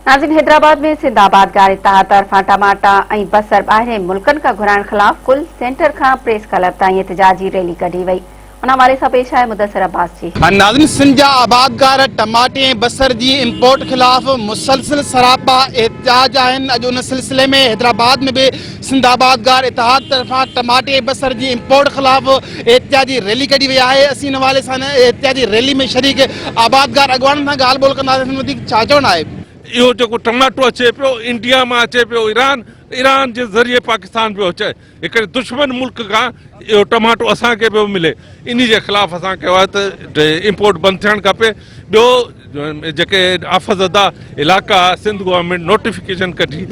ناظرين حيدرآباد ۾ سنڌ آبادگار اتحاد طرفان ٽماٽا ۽ بصر ٻاهرين ملڪن کان گهرائڻ خلاف ڪل سينٽر کان پريس ڪلب تائين احتجاجي ريلي ڪڍي وئي ان حوالي سان پيش آهي مدثر عباس جي. ناظرين سنڌ جا آبادگار ٽماٽي ۽ بصر جي امپورٽ خلاف مسلسل سراپا احتجاج آهن اڄ ان سلسلي ۾ حيدرآباد ۾ به سنڌ آبادگار اتحاد طرفان ٽماٽي ۽ بصر جي امپورٽ خلاف احتجاجي ريلي ڪڍي وئي آهي اسين ان حوالي سان احتجاجي ريلي ۾ شريڪ آبادگار اڳواڻن سان ڳالهه ٻولهه ڪنداسين وڌيڪ ڇا چوڻ آهي. اهو جيڪو ٽماٽو اچي پيو انڊيا مان اچي پيو ايران ايران جي ذريعي پاڪستان پيو اچي هڪڙي دشمن ملڪ کان اهو ٽماٽو اسان کي پيو ملي انهي جي خلاف اسان ڪيو آهي ته امپورٽ بند ٿيڻ کپي ٻيو جيڪي آفت زده علائقا سنڌ گورنمينٽ نوٽيفڪيشن ڪڍي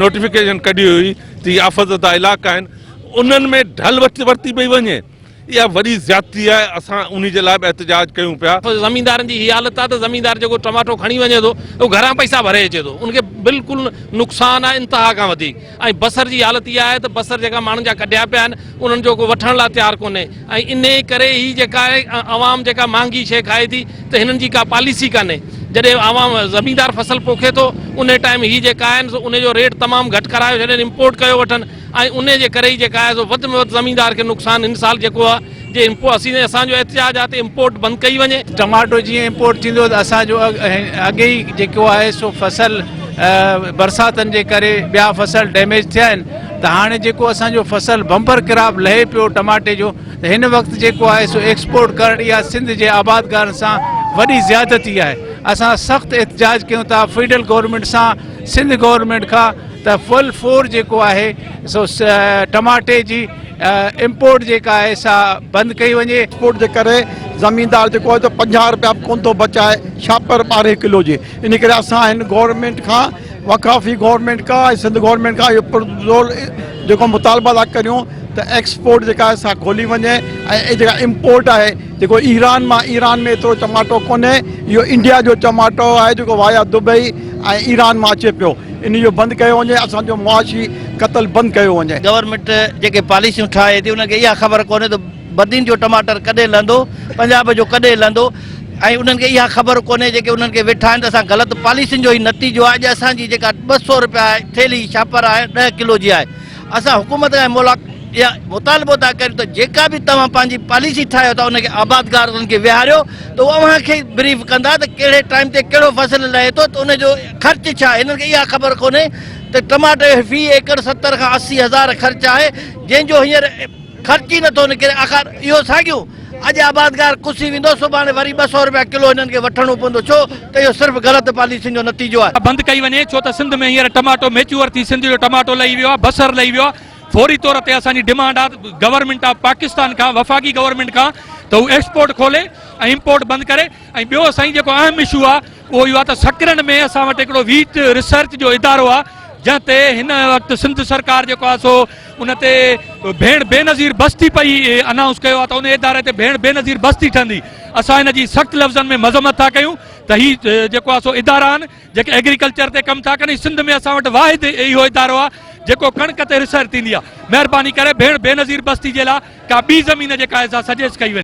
نوٽيفڪيشن ڪڍي هئي ته هي آفت زده علائقا آهن انهن ۾ ڍل ورتي پئي وڃي اها وڏي زيادتي آهي اسان انهي جي لاء به احتجاج ڪيون پيا. زميندارن جي هي حالت آهي ته زميندار جيڪو ٽماٽو کڻي وڃي ٿو اهو گهران پئسا ڀري اچي ٿو ان کي بلڪل نقصان آهي انتها کان وڌيڪ ۽ بصر جي حالت اها آهي ته بصر جيڪا ماڻهن جا ڪڍيا پيا آهن انهن جو ڪو وٺڻ لاء تيار ڪونهي ۽ انهي ڪري هي جيڪا آهي عوام جيڪا مهانگي شيء کائي ٿي ته هنن جي ڪا پاليسي ڪانهي جڏهن عوام زميندار فصل پوکي ٿو انهي ٽائيم هي جيڪا آهن سو انهي جو ريٽ تمام گهٽ ڪرايو ڇڏين امپورٽ ڪيو وٺن ۽ انهي جي ڪري ئي جيڪا آهي سو وڌ ۾ وڌ زميندار کي نقصان هن سال جيڪو آهي جي اسين اسان جو احتجاج آهي ته امپورٽ بند ڪئي وڃي. ٽماٽو جيئن امپورٽ ٿيندو ته اسان جو اڳي ئي جيڪو آهي سو فصل برساتن جي ڪري ٻيا فصل ڊيميج ٿيا آهن ته هاڻي جيڪو اسان جو فصل بمپر ڪراپ لهي پيو ٽماٽي جو ته هن وقت جيڪو آهي سو ايڪسپورٽ ڪرڻ اها سنڌ جي آبادگارن سان وڏي زيادتي آهي اسان سخت احتجاج ڪيون ٿا فيڊرل گورنمينٽ سان سنڌ گورنمينٽ کان ته فل فور جيڪو آهي سو ٽماٽي جي امپورٽ جيڪا آهي سا بند ڪئي وڃي. ايڪسپورٽ جي ڪري زميندار جيڪو آهي ته 50 رپيا به ڪونه ٿو بچائي شاپر 12 ڪلو جي ان ڪري اسان هن گورنمينٽ کان وقافي گورنمينٽ کان ۽ سنڌ گورنمينٽ کان اهو پرزور جيڪو مطالبا ٿا ڪريون ته ايڪسپورٽ جيڪا آهي سا کولي وڃي ۽ جيڪا امپورٽ آهي جيڪو ايران مان ايران ۾ ايترو چماٽو ڪونهي اهو انڊيا جو چماٽو آهي جيڪو وايا دبئي ۽ ايران مان اچي پيو ان جو بند ڪيو وڃي اسان جو معاشي قتل بند ڪيو وڃي. گورنمينٽ جيڪي پاليسيون ٺاهي ٿي انهن کي اها خبر ڪونهي ته بدين جو ٽماٽر ڪڏهن لهندو پنجاب جو ڪڏهن لهندو ۽ انهن کي اها خبر ڪونهي جيڪي انهن کي ويٺا آهن ته اسان غلط پاليسين جو ئي نتيجو آهي اڄ اسان جي جيڪا 200 رپيا ٿيلهي شاپر آهي 10 ڪلو جي آهي اسان حڪومت کان مولا اها مطالبو ٿا ڪريون ته جيڪا به توهان پنهنجي پاليسي ٺاهيو ٿا ان کي آبادگارن کي ويهاريو ته هو اوهان کي بريف ڪندا ته ڪهڙي ٽائيم تي ڪهڙو فصل لهي ٿو ته ان جو خرچ ڇا آهي هنن کي اها خبر ڪونهي ته ٽماٽي جو في ايڪڙ 70 کان 80 هزار خرچ آهي جنهن جو هينئر خرچ ئي نٿو نڪري آخر اهو ساڳيو اڄ آبادگار ڪسي ويندو سڀاڻي وري 200 رپيا ڪلو هنن کي وٺڻو پوندو ڇو ته اهو صرف غلط پاليسين جو نتيجو آهي. بند ڪئي وڃي ڇو ته سنڌ ۾ هينئر ٽماٽو ميچوئر ٿي سنڌ جو ٽماٽو لهي ويو آهي بصر لهي ويو آهي فوري طور تي اسان جي ڊمانڊ آهي گورنمينٽ آف پاڪستان کان وفاقي گورنمينٽ کان ته هو ايڪسپورٽ کولي ۽ امپورٽ بند ڪري ۽ ٻيو سائين جيڪو اهم اشو آهي اهو اهو آهي ته سڪرنڊ ۾ اسان وٽ هڪڙو ويٽ ريسرچ جو ادارو آهي جنهن تي هن وقت سنڌ سرڪار جيڪو آهي سو ان تي ڀيڻ بينظير بستي پئي انائونس ڪيو آهي ته ان اداري تي ڀيڻ بينظير بستي ٺهندي اسان ان جي سخت لفظن ۾ مذمت ٿا ڪيون ته هي جيڪو آهي سو ادارا آهن جيڪي ايگريڪلچر تي ڪم ٿا ڪن هي سنڌ ۾ اسان وٽ واحد اهو ادارو آهي جيڪو ڪڻڪ تي ريسرچ ٿيندي آهي مهرباني ڪري ڀيڻ بينظير بستي جي لاء ڪا ٻي زمين جيڪا آهي سا سجيسٽ ڪئي وڃي.